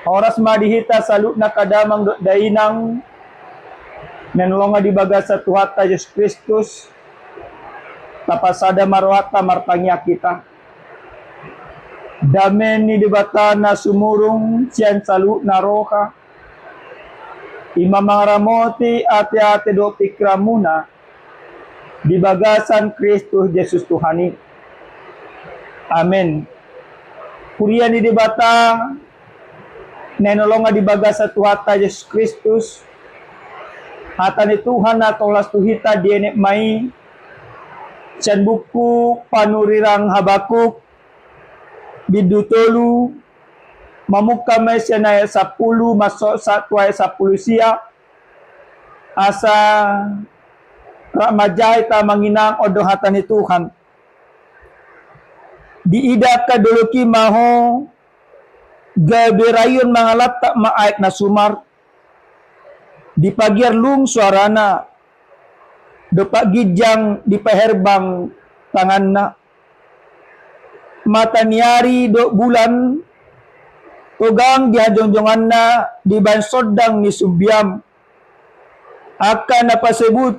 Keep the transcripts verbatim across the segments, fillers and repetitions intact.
Horas ma di hita saluhutna angka damang dohot dainang na hinaholongan di bagasan Tuhanta Jesus Kristus. Tapasada ma rohanta martangiang hita. Dame ni Debata na sumurung sian saluhutna roha, i ma mangaramoti ateate dohot pingkiranmuna di bagasan Kristus Jesus Tuhan i. Amen. Huria ni Debata na hinaholongan di bagasan Tuhanta Jesus Kristus, hata ni Tuhan na tongtong las tu hita dienet ma i sian buku Panurirang Habakuk, bindu tolu, mamungka ma i sian ayat sampulu, masuk sa-, tu ayat sampulu sia, asa rap manjaha hita, amang inang, on do hata ni Tuhan. Diida angka dolok i ma ho, gabe raion mangalantap ma aek na sumar. Dipagiar lung soarana, dompak ginjang dipaherbang tanganna. Mata ni ari dohot bulan togang di hajongjonganna dibahen sondang ni sumbiam, angka na pasebut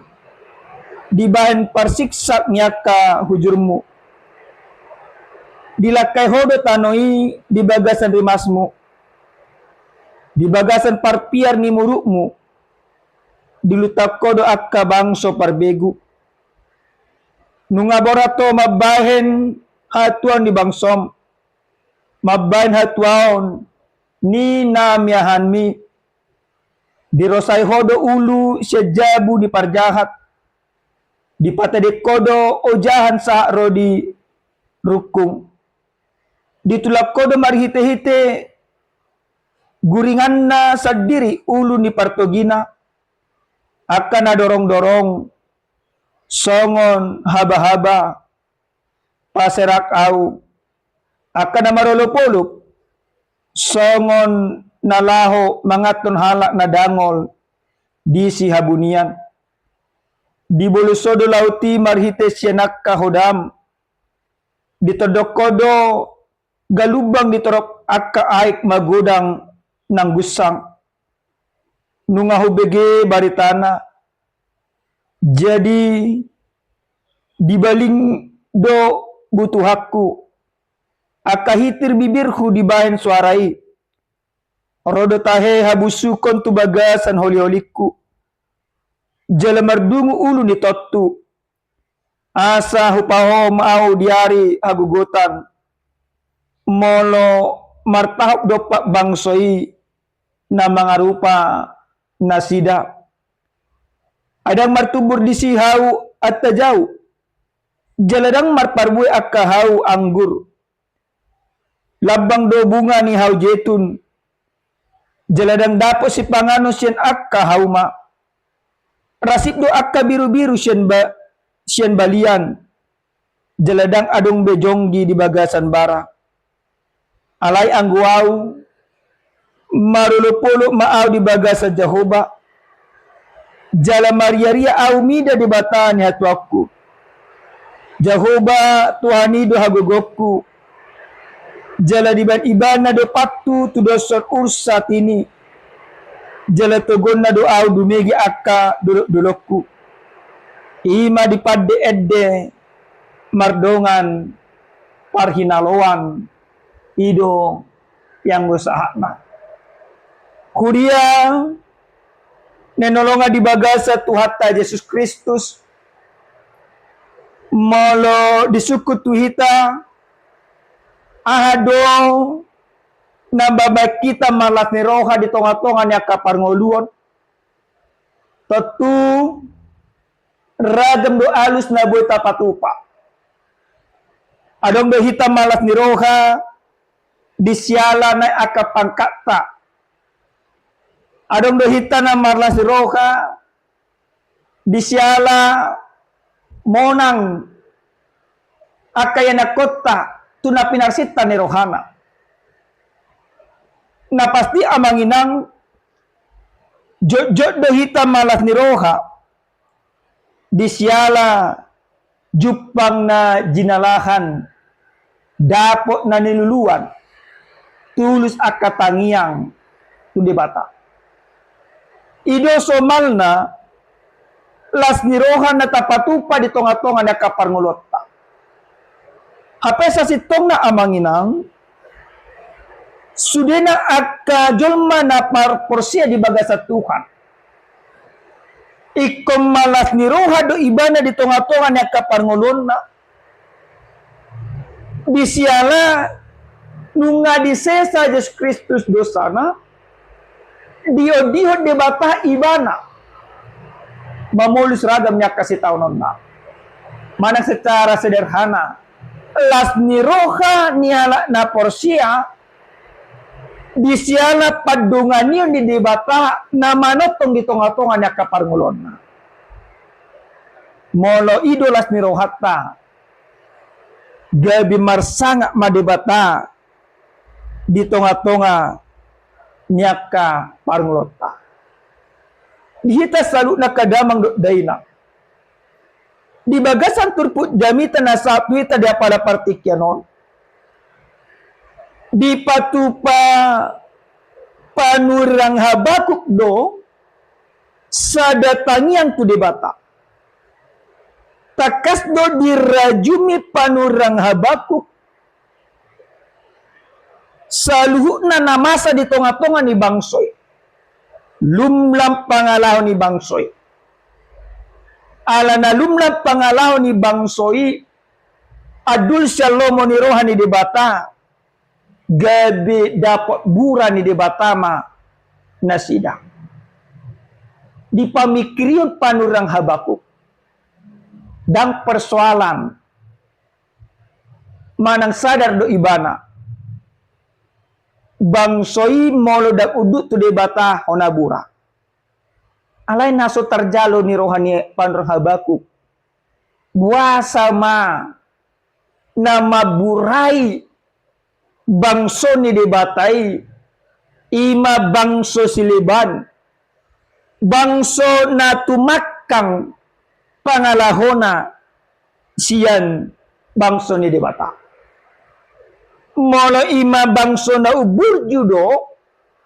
dibahen parsiksak ni angka hujurmu. Dilangkai ho do tano i di bagasan rimasmu, di bagasan parpiar ni murukmu, dilutang ho do angka bangso parbegu. Nunga borat ho mambahen hatuaon ni bangsom, mambahen hatuaon ni na miahanmi. Dirosai ho do ulu sian jabu ni parjahat, dipatading ho do ojahan sahat ro di rungkung. Ditulak ho do marhitehite guringanna sandiri ulu ni partogina, angka na dorongdorong songon habahaba paserak ahu, angka na marolopolop songon na laho manganhon halak na dangol di sihabunian. Dibolus ho do laut i marhite sian angka hodam, ditondong ho do galumbang di torop angka aek magodang nang gunsang. Nunga hubege baritana, jadi dibaling do butuhanku, angka hitir bibirhu dibahen soara i. Ro do tahe habusukon tu bagasan holiholingku, jala mardungu ulu ni tontu. Asa hupahohom ahu di ari hagogotan, molo martahop dompak bangso i na mangarupa nasida. Ai ndang martumbur disi hau antajau, jala ndang marparbue angka hau anggur. Lambang do bunga ni hau jetun, jala ndang dapot sipanganon sian angka hauma. Rasip do angka birubiru sian ba-, sian balian, jala ndang adong be jonggi di bagasan bara. Alai anggo ahu, marolopolop ma ahu di bagasan Jahowa, jala mariaria ahu mida Debata ni hatuaonku. Jahowa Tuhan i do hagogoonku, jala dibahen Ibana do pathu tudoshon ursat i, jala togonna do ahu dumege angka dolokdolokku. I ma dipande ende mardongan parhinaloan. I do i anggo sahatna. Huria na hinaholongan di bagasan Tuhanta Jesus Kristus, molo disungkun tu hita, aha do na mambahen hita marlas ni roha di tongatonga ni angka parngoluon? Tontu ragam do alus na boi tapatupa. Adong do hita marlas ni roha di siala naek angka pangkatta. Adong do hita na marlas ni roha di siala monang angka ianakhonta tu na pinarsinta ni rohana. Na pasti, amang inang, jotjot do hita marlas ni roha di siala jumpang na jinalahan, dapot na niluluan. tulus angka tangiang tu Debata. I do somalna las ni roha na tapatupa di tonga-tonga ni angka parngoluonta. Hape sasintongna amang inang, sudena angka jolma na par-, porsea di bagasan Tuhan, ingkon ma las ni roha do ibana di tonga-tonga ni angka parngoluonna. Di siala nunga disesa Jesus Kristus dosana, diondihon Debata ibana mamolus ragam ni angka sitaononna. Manang secara sederhana, las ni roha ni halak na porsea di siala pandonganion ni Debata na manongtong di tonga-tonga ni angka parngoluonna. Molo i do las ni rohanta, gabe marsangap ma Debata di tonga-tonga ni angka parngoluonta. Di hita saluhutna angka damang dohot dainang, di bagasan turpuk jamita na sahat tu hita di apala partingkian on, dipatupa panurirang Habakuk do sada tangiang tu Debata. Tangkas do dirajumi panurirang Habakuk saluhutna na masa di tonga-tonga ni bangso i. Lumlam pangalaho ni bangso i. Alana lumlam pangalaho ni bangso i, andul sian lomo ni roha ni Debata, gabe dapot bura ni Debata ma nasida. Dipamingkirihon panurirang Habakuk, ndang persoalan manang sadar do ibana, bangso i molo ndang unduk tu Debata hona bura. Alai na so tarjalo ni roha ni panurirang Habakuk, boasa ma na mamburai bangso ni Debata i, i ma bangso sileban, bangso na tumangkang pangalahona sian bangso ni Debata. Molo i ma bangso na umburju do,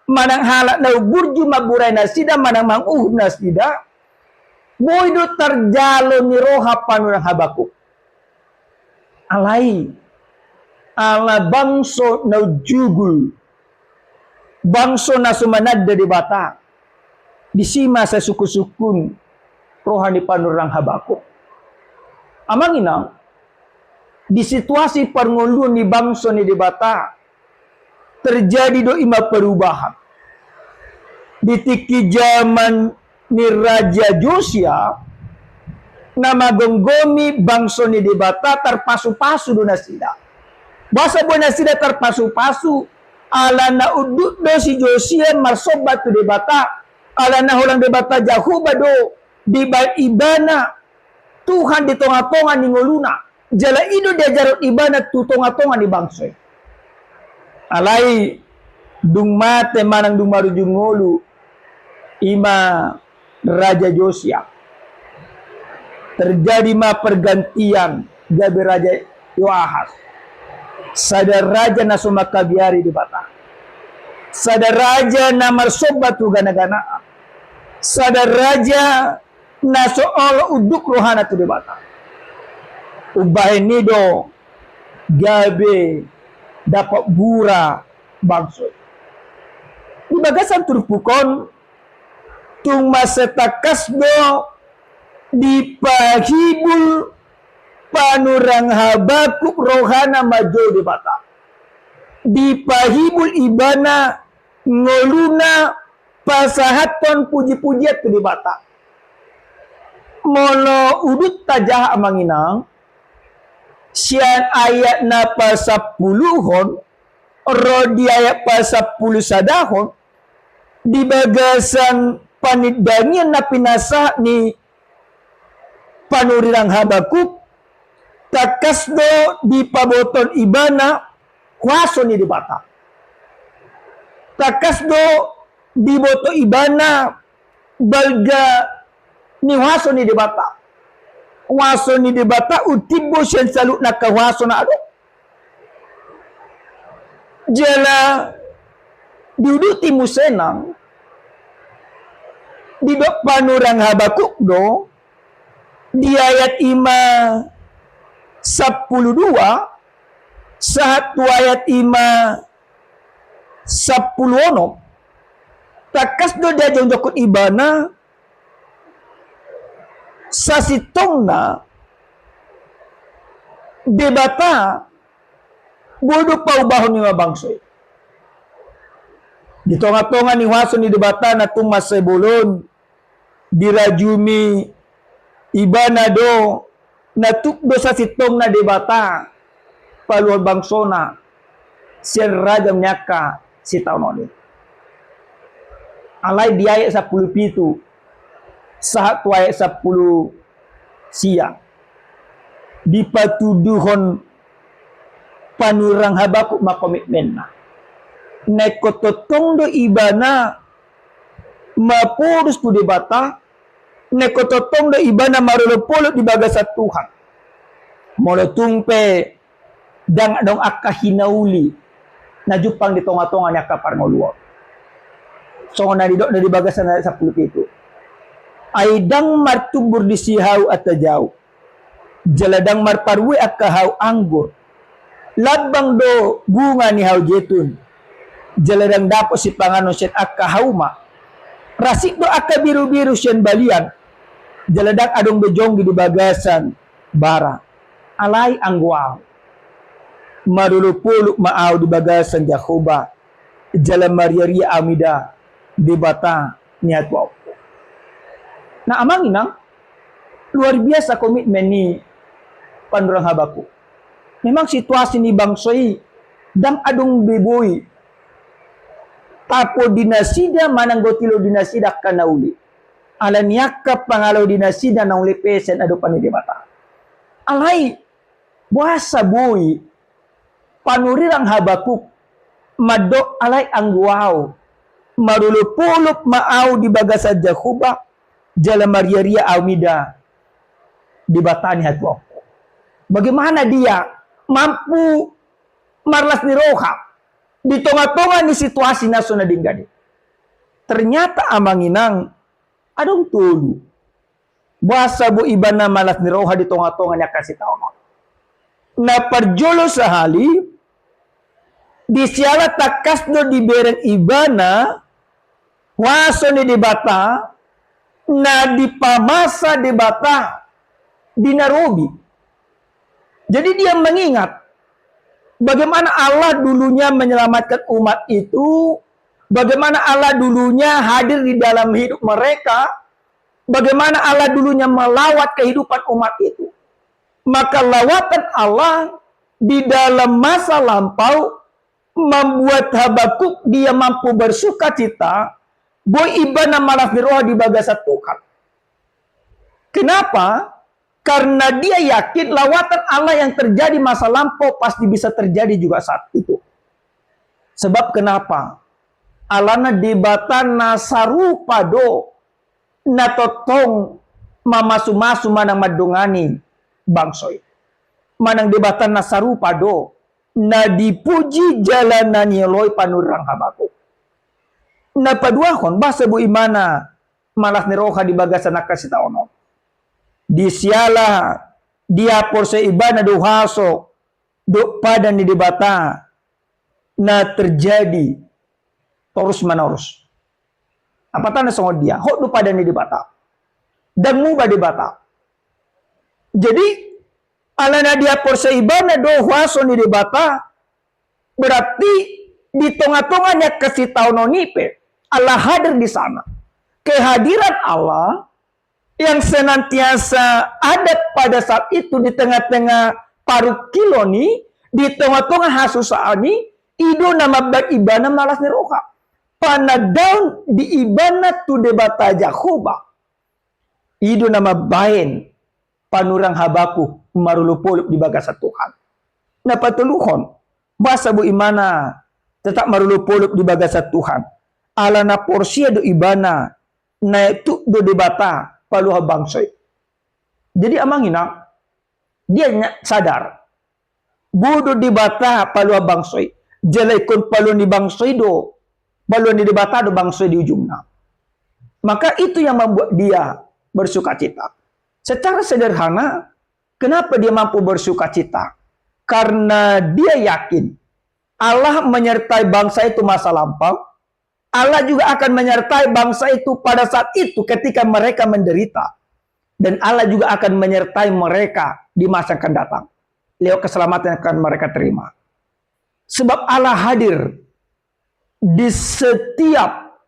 manang halak na umburju mamburai nasida, manang manguhum nasida, boi do tarjalo ni roha panurirang Habakuk. Alai, ala bangso na unjugul, bangso na so mananda Debata, disi ma sai sungkun-sungkun roha ni panurirang Habakuk. Amang inang, di situasi parngoluon ni bangso ni Debata, terjadi do i ma perubahan. Di tingki jaman ni Raja Josia, na magomgomi bangso ni Debata tarpasu-pasu do nasida. Boasa boi nasida tarpasu-pasu? Alana unduk do si Josia marsomba tu Debata, alana holan Debata Jahowa do dibahen ibana Tuhan di tonga-tonga ni ngoluna. Jala i do diajarhon ibana tu tonga-tonga ni bangso i. Alai dung mate manang dung marujung ngolu i ma Raja Josia, terjadi ma pergantian, gabe Raja Yoahas, sada raja na so mangkabiari Debata, sada raja na marsomba tu gana-ganaan, sada raja na so olo unduk rohana tu Debata. Umbahen i do gabe dapot bura bangso i. Di bagasan turpuk on, tung mansai tangkas do dipahibul panurirang Habakuk rohana manjou Debata. Dipahibul ibana ngoluna pasahathon puji-pujian tu Debata. Molo udut tajaha amang inang, sian ayat na pasampuluhon ro di ayat pasampulusadahon, di bagasan panindangion na pinasahat ni panurirang Habakuk, tangkas do dipabotohon ibana huaso ni Debata. Tangkas do diboto ibana balga ni huaso ni Debata. Huaso ni Debata umtimbo sian saluhutna angka huaso na adong. Jala diuduti muse nang, didok panurirang Habakuk do, di ayat i ma sampulu dua, sahat tu ayat i ma sampulu onom, tangkas do diajongjonghon ibana, sasintongna Debata boi do paubahon i ma bangso i. Di tongatonga ni huaso ni Debata na tung mansai bolon, dirajumi ibana do, na tuk do sasintongna Debata paluahon bangsona sian ragam ni angka sitaonon i. Alai di ayat sampulu pitu sahat tu ayat sampulu sia, dipatuduhon panurirang Habakuk ma komitmenna. Na ingkon tongtong do ibana mapodus tu Debata, na ingkon tongtong do ibana marolopolop di bagasan Tuhan. Molo tung pe ndang adong angka hinauli na jumpang di tongatonga ni angka parngoluon. Songon na nidokna di bagasan ayat sampulu pitu. Ai ndang martumbur disi hau anta jauk, jala ndang marparbue angka hau anggur. Lambang do bunga ni hau jetun, jala ndang dapot sipanganon sian angka hauma. Rasik do angka birubiru sian balian, jala ndang adong be jonggi di bagasan bara. Alai anggo au, marolopolop ma au di bagasan Jahowa, jala mariaria au mida Debata ni hatuaonku. Na amang inang, luar biasa komitmen ni panurirang Habakuk. Memang situasi ni bangso i ndang adong be boi tapodui nasida manang gotilo di nasida angka na uli. Ala ni angka pangalaho di nasida na uli pe sian adopan ni Debata. Alai boasa boi panurirang Habakuk mandok alai anggo au, marolopolop ma au di bagasan Jahowa, jala mariaria au mida Debata ni hatuaonku. Bagaimana dia mampu marlas ni roha di tongatonga ni situasi na so na denggan i? Ternyata amang inang, adong tolu boasa boi ibana marlas ni roha di tongatonga ni angka sitaonon. Na parjolo sahali, di siala tangkas do dibereng ibana huaso ni Debata na dipamasa Debata di na robi. Jadi dia mengingat bagaimana Allah dulunya menyelamatkan umat itu, bagaimana Allah dulunya hadir di dalam hidup mereka, bagaimana Allah dulunya melawat kehidupan umat itu. Maka lawatan Allah di dalam masa lampau membuat Habakuk dia mampu bersukacita, boi ibana marlas ni roha di bagasan Tuhan. Kenapa? Karena dia yakin lawatan Allah yang terjadi masa lampau pasti bisa terjadi juga saat itu. Sebab kenapa? Alana Debata na sarupa do na tongtong mamasumasu manang mandongani bangso i. Manang Debata na sarupa do na dipuji jala na nioloi panurirang Habakuk. Na paduahon, boasa boi ibana marlas ni roha di bagasan angka sitaonon? Di siala diaporseai ibana do huaso dohot padan ni Debata na terjadi torus manorus. Apa tanda songon dia? Hot do padan ni Debata. Ndang muba Debata. Jadi, alana diaporseai ibana do huaso ni Debata, berarti di tongatonga ni angka sitaonon i pe Allah hadir di sana. Kehadiran Allah yang senantiasa ada pada saat itu di tengah-tengah parungkilon i, di tongatonga hasusaan i, i do na mambahen ibana marlas ni roha. Panandaon di ibana tu Debata Jahowa, i do na mambahen panurirang Habakuk marolopolop di bagasan Tuhan. Na patoluhon, boasa boi ibana tetap marolopolop di bagasan Tuhan? Alana porsea do ibana na tuk do Debata paluahon bangso i. Jadi amang inang, dia nya-, sadar, boi do Debata paluahon bangso i. Jala ingkon paluahon ni bangso i do Paluan ni Debata do bangso i di ujungna. Maka itu yang membuat dia bersukacita. Secara sederhana, kenapa dia mampu bersukacita? Karena dia yakin Allah menyertai bangsa itu masa lampau, Allah juga akan menyertai bangsa itu pada saat itu ketika mereka menderita. Dan Allah juga akan menyertai mereka di masa yang akan datang. Lewat keselamatan yang akan mereka terima. Sebab Allah hadir di setiap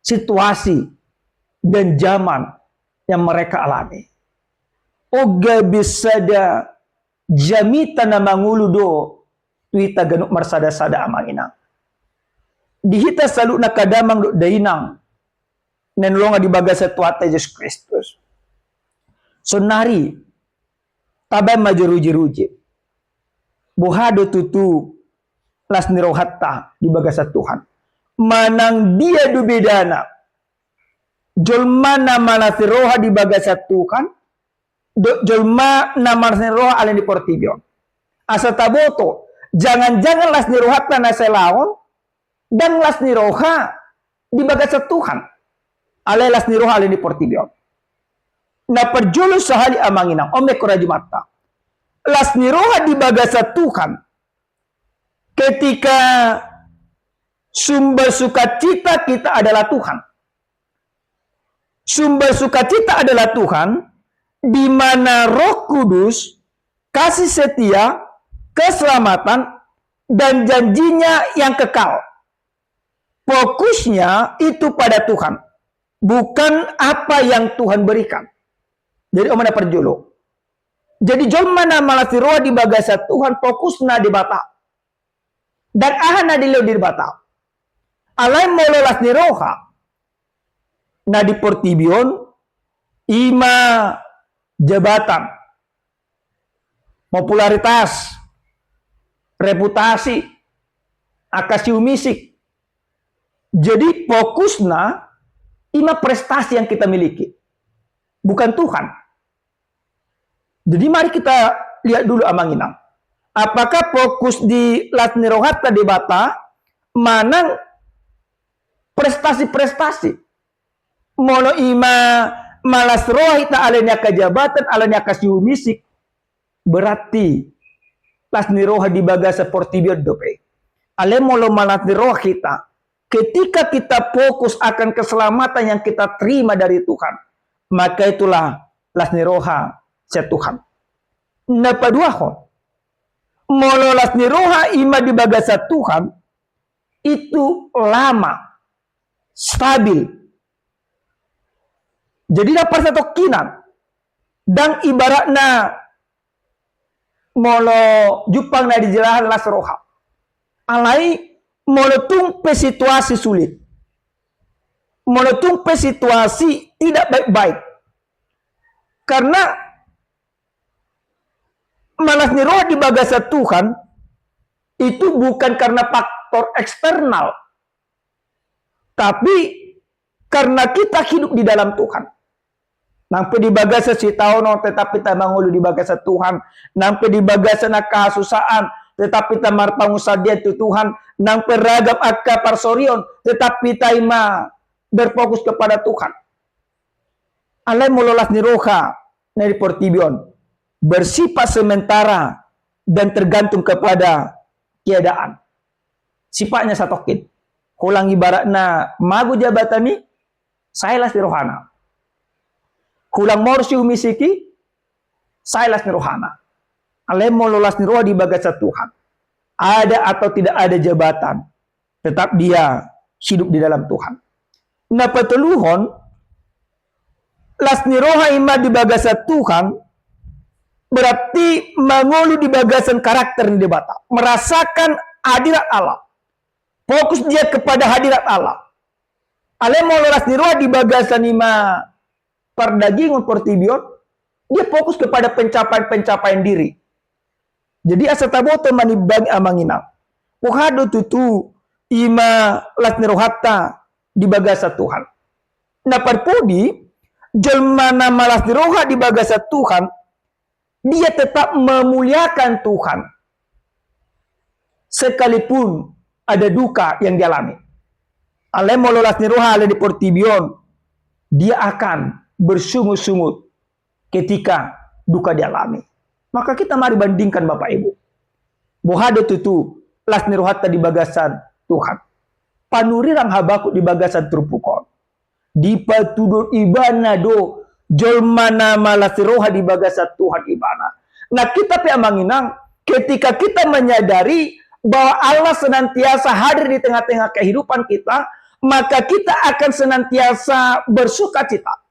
situasi dan zaman yang mereka alami. Oga be sada jamita na mangolu do tu hita ganup marsada-sada, amang inang. Di hita saluhutna angka damang dohot dainang na hinaholongan di bagasan Tuhanta Jesus Kristus. Saonari, tabaen ma jo ruji-ruji. Boha do tutu las ni rohanta di bagasan Tuhan? Manang dia do bedana jolma na malas ni roha di bagasan Tuhan dohot jolma na malas ni roha alani portibi on? Asa taboto, jangan-jangan las ni rohanta na selaon ndang las ni roha di bagasan Tuhan, alai las ni roha alani portibi on. Na parjolo sahali, amang inang, on ma ingkon rajumanta. Las ni roha di bagasan Tuhan ketika sumber sukacita kita adalah Tuhan. Sumber sukacita adalah Tuhan, di mana Roh Kudus, kasih setia, keselamatan, dan janji-Nya yang kekal. Fokusnya itu pada Tuhan, bukan apa yang Tuhan berikan. Jadi, on ma na parjolo. Jadi, jolma na malas ni roha di bagasan Tuhan, fokusna Debata. Ndang aha na dilehon Debata. Alai molo las ni roha na di portibi on, i ma jabatan, popularitas, reputasi, angka siumisik. Jadi, fokusna i ma prestasi yang kita miliki, bukan Tuhan. Jadi, mari kita lihat dulu, amang inang. Apakah fokus di las ni rohanta Debata manang prestasi-prestasi? Molo i ma malas roha hita alani angka jabatan, alani angka siumisik, berarti las ni roha di bagasan portibi on dope. Alai molo malas ni roha hita ketika kita fokus akan keselamatan yang kita terima dari Tuhan, maka itulah las ni roha sian Tuhan. Na paduahon, molo las ni roha i ma di bagasan Tuhan, itu lama, stabil. Jadi, ndang parsatongkinan. Ndang ibaratna molo jumpang na di jalahan las roha. Alai molo tung pe situasi sulit, molo tung pe situasi tidak baik-baik, karena malas ni roha di bagasan Tuhan itu bukan karena faktor eksternal, tapi karena kita hidup di dalam Tuhan. Nang pe di bagasan sitaonon, tetap hita mangolu di bagasan Tuhan. Nang pe di bagasan angka hasusaan, tetap hita marpangunsandean tu Tuhan. Nang pe ragam angka parsorion, tetap hita i ma berfokus kepada Tuhan. Alai molo las ni roha na di portibi on bersifat sementara dan tergantung kepada keadaan. Sifatnya satongkin. Holan ibaratna mago jabatan i, sae las ni rohana. Holan maol siumisik i, sae las ni rohana. Alai molo las ni roha di bagasan Tuhan, ada atau tidak ada jabatan, tetap dia hidup di dalam Tuhan. Na patoluhon, las ni roha i ma di bagasan Tuhan, berarti mangolu di bagasan karakter ni Debata, merasakan hadirat Allah. Fokus dia kepada hadirat Allah. Alai molo las ni roha di bagasan i ma pardagingon, portibi on, dia fokus kepada pencapaian-pencapaian diri. Jadi asa taboto ma nian, amang inang, boha do tutu i ma las ni rohanta di bagasan Tuhan. Na parpudi, jolma na malas ni roha di bagasan Tuhan, dia tetap memuliakan Tuhan sekalipun ada duka yang dialami. Alai molo las ni roha ale di portibi on, dia akan bersungut-sungut ketika duka dialami. Maka kita mari bandingkan, Bapak Ibu. Boha do tutu las ni rohanta di bagasan Tuhan? Panurirang Habakuk di bagasan turpuk on. Dipatuduhon ibana do jolma na malas ni roha di bagasan Tuhan ibana. Nah, kita pe, Amang Inang, ketika kita menyadari bahwa Allah senantiasa hadir di tengah-tengah kehidupan kita, maka kita akan senantiasa bersukacita.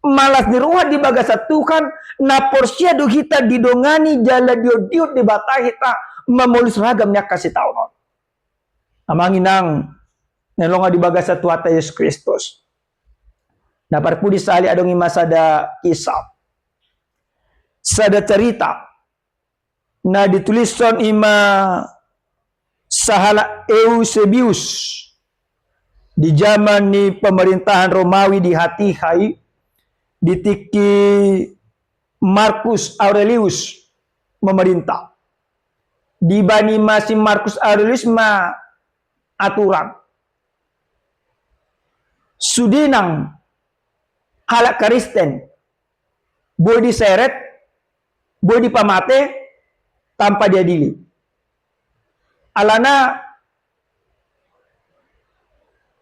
Malas ni roha di bagasan Tuhan, na porsea do hita didongani jala diondihon Debata hita mamolus ragam ni angka sitaonon. Amang Inang na hinaholongan di bagasan Tuhanta Jesus Kristus. Na parpudi sahali, adong i ma sada kisah, sada cerita na ditulishon i ma sahalak Eusebius di jaman ni pemerintahan Romawi di hatiha i, di tingki Marcus Aurelius memerintah. Dibaen i ma si Marcus Aurelius ma aturan. Sude nang halak Kristen boi diseret, boi dipamate tanpa diadili. Alana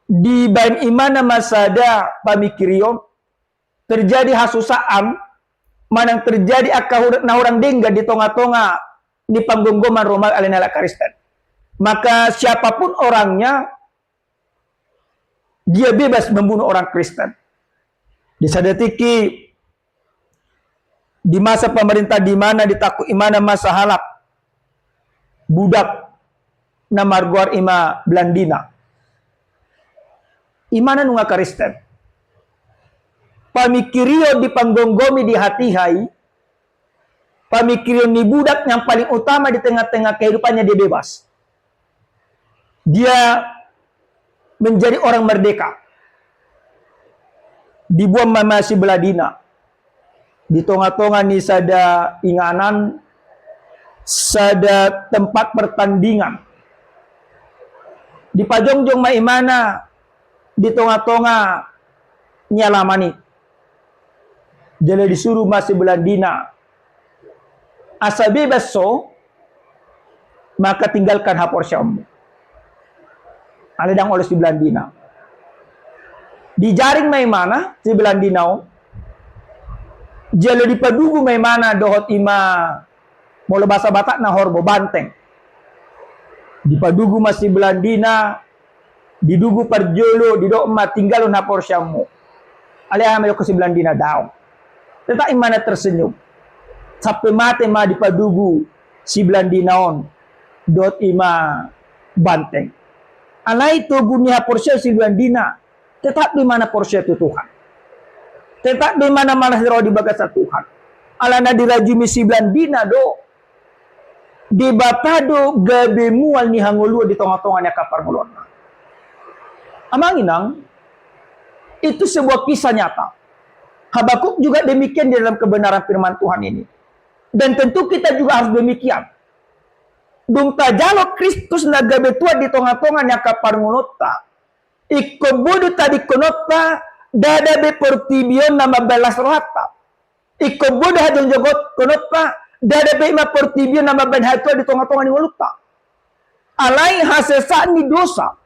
dibaen ibana ma sada pamingkirion, terjadi hasusaan, manang terjadi angka hur-, na hurang denggan di tonga-tonga ni panggomgoman Romawi ale ni halak Kristen. Maka siapapun orangnya, dia bebas membunuh orang Kristen. Di sada tingki, di masa pemerintahan ibana, ditangkup ibana ma sahalak budak na margoar i ma Blandina. Ibana nunga Kristen. Pamingkirion dipagomgomi di hatiha i, pamingkirion ni budak yang paling utama di tengah-tengah kehidupannya, dia bebas. Dia menjadi orang merdeka. Diboan ma, ma si Blandina di tonga-tonga ni sada inganan, sada tempat pertandingan. Dipajongjong ma ibana di tonga-tonga ni alaman i. Jala disuru ma si Blandina, asa bebas ho, maka tinggalkan haporseaonmu. Alai ndang olo si Blandina. Dijaring ma ibana si Blandina on. Jala dipadugu ma ibana dohot i ma, molo bahasa Batak na horbo, banteng. Dipadugu ma si Blandina, didugu parjolo, didok ma, tinggalhon haporseaonmu. Alai aha ma didok si Blandina? Daong. Tetap ibana tersenyum. Sampe mate ma dipadugu si Blandina on dohot i ma banteng. Alai togu ni haporseaon si Blandina, tetap do ibana porsea tu Tuhan. Tetap do ibana malas ni roha di bagasan Tuhan. Alana dirajumi si Blandina do, Debata do gabe mual ni hangoluan di tonga-tonga ni angka parngoluanna. Amang inang, itu sebuah kisah nyata. Habakuk juga demikian di dalam kebenaran firman Tuhan ini. Dan tentu kita juga harus demikian. Dung tajalo Kristus na gabe Tuhan di tonga-tonga ni angka parngoluanta, ingkon boi do tadingkononta, ndada be portibi on na mambahen las rohanta. Ingkon boi do hajongjongkononta, ndada be ima portibi on na mambahen hatuaon di tonga-tonga ni ngolunta. Alai hasesaan ni dosa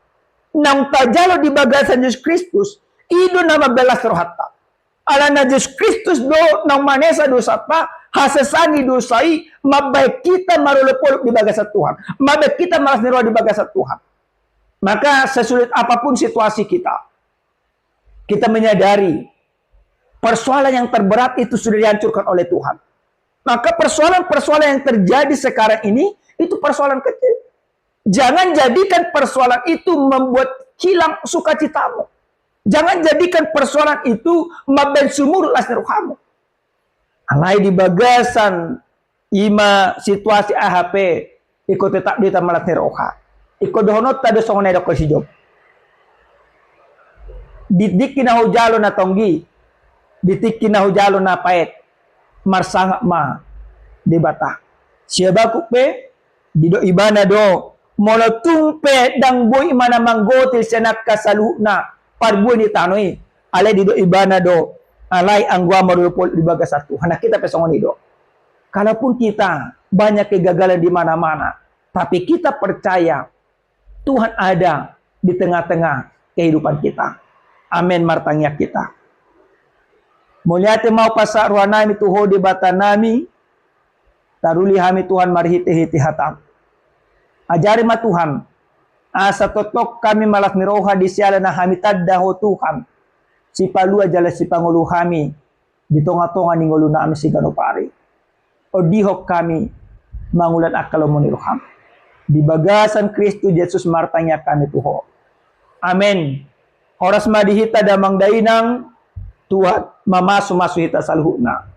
naung tajalo di bagasan Jesus Kristus, i do na mambahen las rohanta. Alana Jesus Kristus do naung manesa dosanta, hasesaan ni dosa i mambahen hita marolopolop di bagasan Tuhan, mambahen hita malas ni roha di bagasan Tuhan. Maka sesulit apapun situasi kita, kita menyadari persoalan yang terberat itu sudah dihancurkan oleh Tuhan. Maka persoalan-persoalan yang terjadi sekarang ini, itu persoalan kecil. Jangan jadikan persoalan itu membuat hilang sukacitamu. Jangan jadikan persoalan itu mambahen sumurut las ni rohamu. Alai di bagasan ima situasi aha pe, ingkon tetap do hita malas ni roha. Ingkon dohononta do songon na didok si Job. Di tingki na hujalo na tonggi, di tingki na hujalo na paet, marsangap ma Debata. Si Habakuk pe, didok ibana do, Molo tung pe ndang boi ibana manggotil sian angka saluhutna parbue ni tano i, alai didok ibana do, alai anggo au ma do poluk di bagasan Tuhan. Nah, hita pe songon i do. Kalaupun kita banyak kegagalan di mana-mana, tapi kita percaya Tuhan ada di tengah-tengah kehidupan kita. Amen. Martangiang hita. Mauliate ma hupasahat roha nami tu Ho Debata nami, taruli hami Tuhan marhite-hite hataM. Ajari ma Tuhan, asa tongtong hami malas ni roha di siala na hami tanda Ho Tuhan, sipalua jala sipangolu hami di tonga-tonga ni ngolu nami siganup ari. Ondihon hami mangulang angka lomo ni rohaM. Di bagasan Kristus Jesus martangiang hami tu Ho. Amen. Horas ma di hita damang dainang, Tuhan mamasu-masu hita saluhutna.